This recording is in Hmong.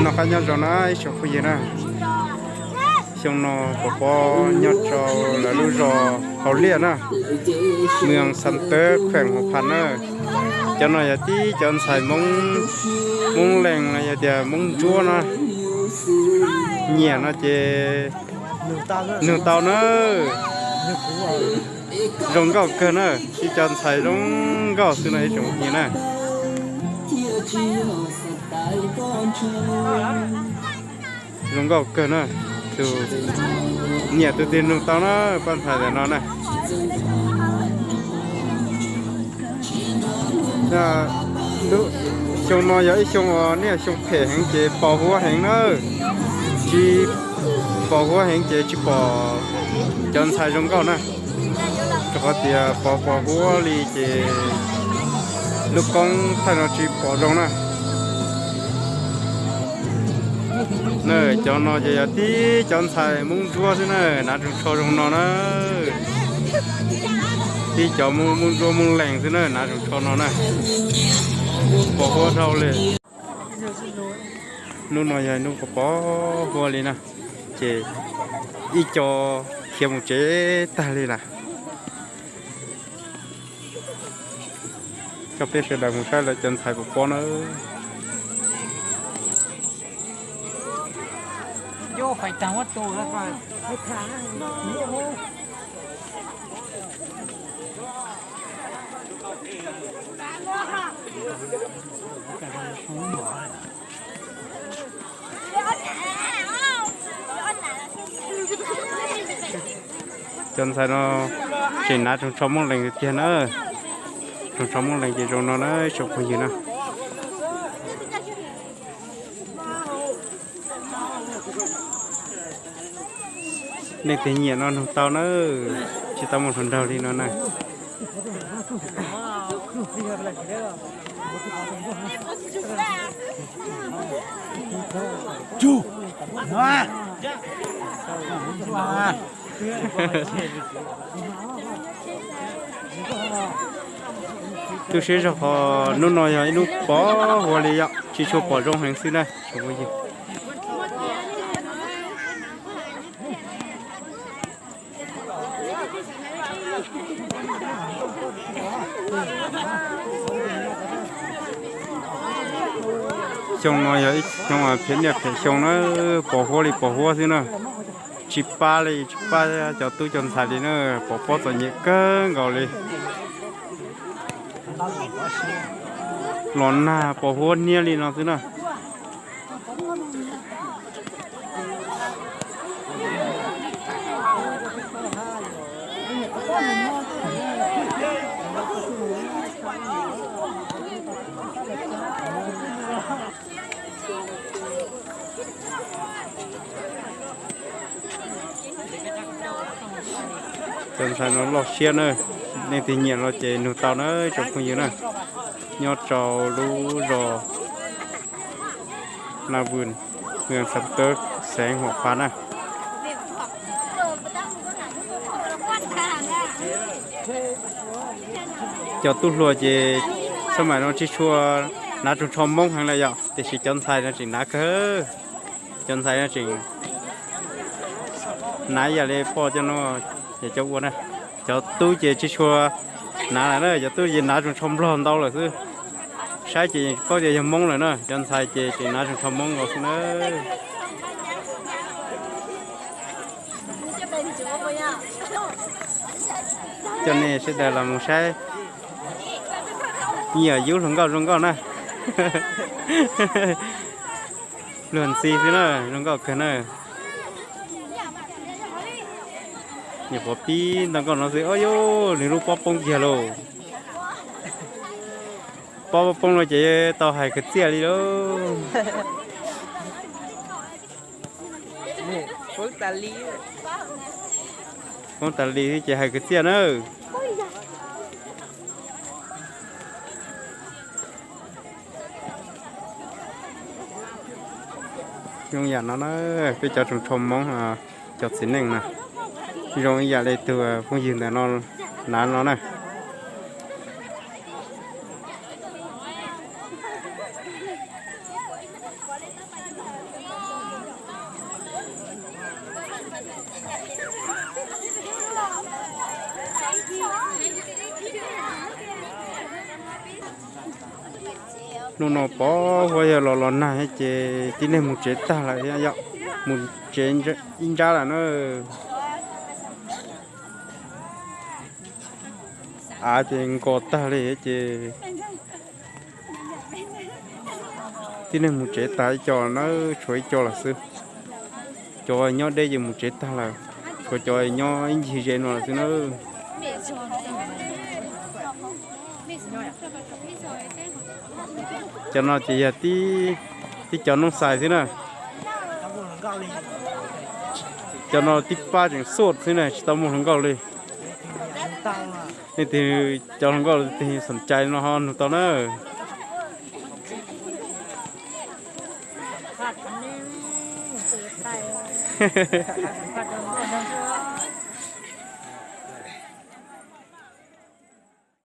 Noj qab nyob zoo na ib tsoom phooj ywg na. Xyoo no pov pob nyob rau lawv lub zos Hauv Liaj na, moos Xam Tawb, kheem Huas Phas na. Cov no yog tib cov ntxhais Hmoob, Hmoob Lees los yog tias Hmoob Ntsuab na. Nyiam no ces nug tau na. Zoo nkauj kawg na, tib cov ntxhais zoo nkauj xwb no ib tsoom phooj ywg na. Zoo nkauj kawg na, tus nyiam tus twg nug tau na, pab ntxhais ntawm no na. Xyoo no yog ib xyoo uas niaj xyoo phem heev ces pos huab heev na. Tsis pos huab heev ces tsis pom cov ntxhais zoo nkauj na. Rau qhov tias pos pos huab li ces lub koob thaij no tsis pom zoo na. Na, cov no ces yog tib cov ntxhais Hmoob Ntsuab xwb na, hnav tsoos tsho zoo no na. Tib cov Hmoob Ntsuab Hmoob Lees xwb na, hnav tsoos tsho no na. Pos huab dhau li. Hnub no yog hnub pos pos huab li na, ces ib co khiav mus tsev tag li lawm. Coj peb sawv daws mus saib lawv cov ntxhais pos pob na. Cov ntxhais no tseem hnav tsoos tsho Hmoob Lees tiag na. Tsoos tsho Hmoob Lees ces zoo no na ib tsoom phooj ywg na. Leej twg nyiam no nug tau na, tsis tau muaj hluas nraug li no na. Tu siab zog qhov hnub no yog ib hnub pos huab li yom, tsis tshua pom zoo heev xwb na. Xyoo no yog ib xyoo phem niaj phem xyoo na, pos huab li pos huab xwb na. Tsis pab li tsis pab cov tub cov ntxhais li na, pos pob txom nyem kawg nkaus li. Los nag pos huab hniab li no xwb na. Cov ntxhais no loj siab na, leej twg nyiam los ces nug tau na tsoom phooj ywg na, nyob rau lub zos Na Vws, moos Xam Tawb, xeev Huam Phas na. Cov tub hluas ces xab maim no tsis tshua hnav tsoos tsho Hmoob heev lawm yom, tiam sis cov ntxhais no tseem hnav kawg. Cov ntxhais no tseem hnav ib yam li poj cov no, yog cov ua na. Cov tub ces tsis tshua hnav lawm na, cov tub ces hnav tsoos tsho Nplog ntau lawm xwb. Saib ces paub tias yog Hmoob lawm na, cov ntxhais ces tseem hnav tsoos tsho Hmoob nkaus xwb na. Coj nej sawv daws los mus saib me nyuam yub hluas nkauj zoo nkauj na. Luag ntxhi xwb na, zoo nkauj kawg na. Nyuam qhuav pib ntoo nkauj no xwb, o yus, nws lub pob poob kiag lauj. Pob poob no ces tau hais kwv txhiaj li lauj. Poob tas li ces hais kwv txhiaj na. Zoo yam no na, peb cov tsoos tsho Hmoob, cov txiv neej na, zoo ib yam li tus phooj ywg ntawm no hnav no na. Hnub no pom huab yawg los los nag ces tib neeg mus tsev tag lawm thiab yom, mus tsev ib nrab lawm na. Av ces nkos tag li ces tib neeg mus tsev tag ib co na, tshuav ib co lawm xwb. Cov nyob deb ces mus tsev tag lawm, tshuav cov nyob ib ncig ze no lawm xwb na. Cov no ces yog tib cov noob xais xwb na. Cov no tib pab tseem xuaj xwb na, tsis tau muaj hluas nkauj li. Leej twg cov hluas nkauj leej twg xom cai no ho nug tau na.